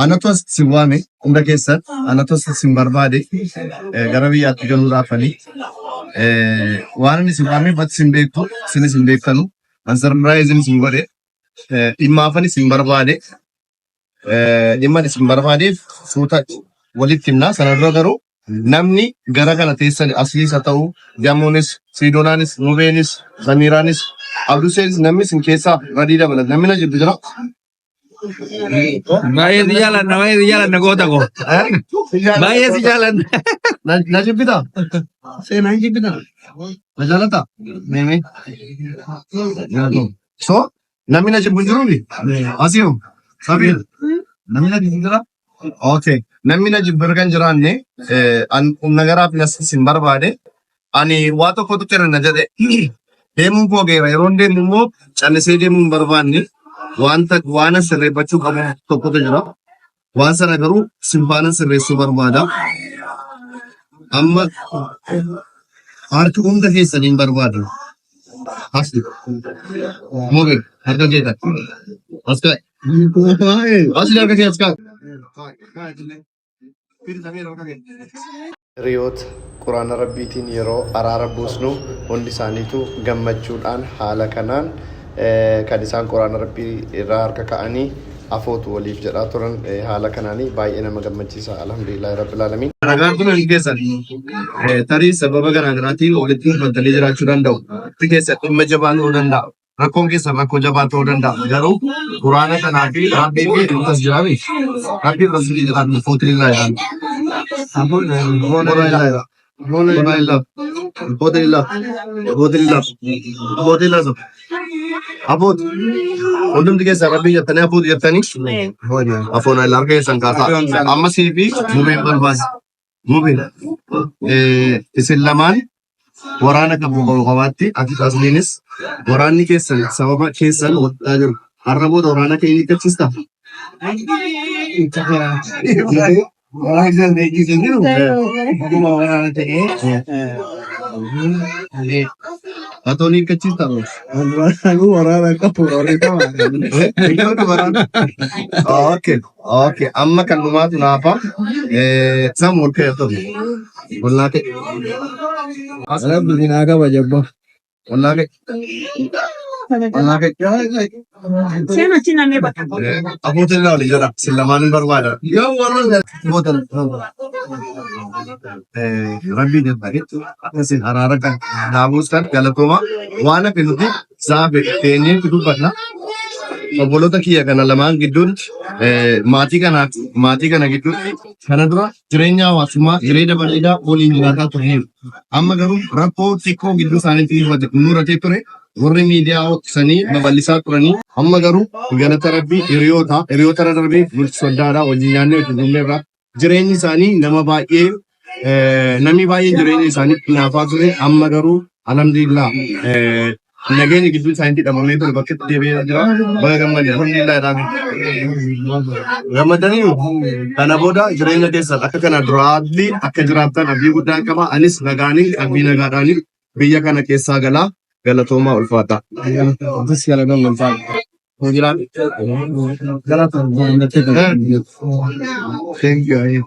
Anatu as isin waame hunda keessan anatu as isin barbaade gara biyyaatti galuudhaafani. Waan inni isin waameef ati isin beektu isinis hin beektanu. An sarpiraayiziin isin godhe dhimmaafan isin barbaade dhimma isin barbaadeef suuta walitti himna. Sana dura garuu namni gara kana teessan asliis haa ta'u Gamoonis, Siidonaanis, Mubeenis, Samiiraanis, Abduseenis namni isin keessaa radii dabalata. Namni na jibbu jira. Baay'ee si jaalanna, baay'ee si jaalanna goota koo. Baay'ee si jaalanna. Na jibbitaa? Seenaa hin jibbitaa? Na jaalataa? Meemee. So namni na jibbu hin jiruuni? Asii hoo? Sabiir. Namni na jibbu jira? Okay. Namni na jibbu erga hin jiraanne an humna garaaf nas isin barbaade ani waa tokkotu kena na jedhe deemuun koo geera yeroon deemu immoo callisee deemuu hin barbaanne wanta waan sirreeffachuu qabu tokkotu jira. Waan sana garuu sin faana sirreessuu barbaada. Amma harki hunda keessanii hin barbaadu. Asli. Mube harka kee ka'i. As ka'i. Asli harka kee as ka'i. Hiriyoota Qur'aana Rabbiitiin yeroo araara buusnu hundi isaaniitu gammachuudhaan haala kanaan kan isaan Qur'aana Rabbii irraa harka ka'anii afootu waliif jedhaa turan haala kanaanii baay'ee nama gammachiisa alhamdulillaahi rabbil aalamiin. Ragaan kun hundi keessan tarii sababa garaa garaatiin walitti himatanii jiraachuu danda'u. Hundi keessan dhimma jabaa ta'uu danda'a. Rakkoon keessan rakkoo jabaa ta'uu danda'a. Garuu Quraana kanaa fi Rabbii fi akkas jiraami. Rabbii fi Rasuulli jedhaan footiin illaa jedhaan. Footiin illaa. Footiin illaa. Footiin illaa. Footiin illaa. Footiin illaa. Afoot. Hundumti keessan Rabbii jettanii afoot jettanii. Afoon harka keessan kaasaa. Amma sii fi mubeen barbaada. Mubeen isin lamaan waraana qabu qabu qabaatti ati asliinis waraanni keessan sababa keessan waggaa jiru. Har'a booda waraana kee hiikkachiista. Waraana beeksisa jiru dhuguma waraana ta'ee Atoon hiikkachiista. Waraana waraana qabu warri qaba. Waraana. Okay. Okay. Amma kan dhumaatu naafa. Sam wal ka'e ta'u. Wallaa ka'e. Rabbi sin haa kabaju. Wallaa ka'e. Wallaa ka'e. Abbootiin ilaali jedha. Sin lamaan hin barbaada. Yoo warra abbootiin rabbii jedha. Isin araara kan naamuus kan galatooma. Waan hafe nuti saafe teenyeetu dubbanna. Obboloota kiyya kana lamaan gidduutti maatii kanaaf maatii kana gidduutti kana dura jireenya hawaasummaa jireenya bareedaa waliin jiraataa turaniiru. Amma garuu rakkoo xiqqoo gidduu isaaniitti mudatee ture warri miidiyaa hoksanii babal'isaa turanii amma garuu galata rabbii hiriyoota hiriyoota irra darbee bulti soddaadhaa wajjin nyaannee wajjin dhugneerra jireenyi isaanii nama baay'ee namni baay'een jireenya isaanii hinaafaa ture amma garuu alhamdulillah nageenya gidduu isaaniitti dhabamee ture bakka itti deebi'ee jira baga gammadee alhamdulillah jedhame gammadaniiru kana booda jireenya keessan akka kana duraatti akka jiraattan abdii guddaan qaba anis nagaanii qalbii nagaadhaanii biyya kana keessaa galaa galatoomaa ulfaataa. Thank you.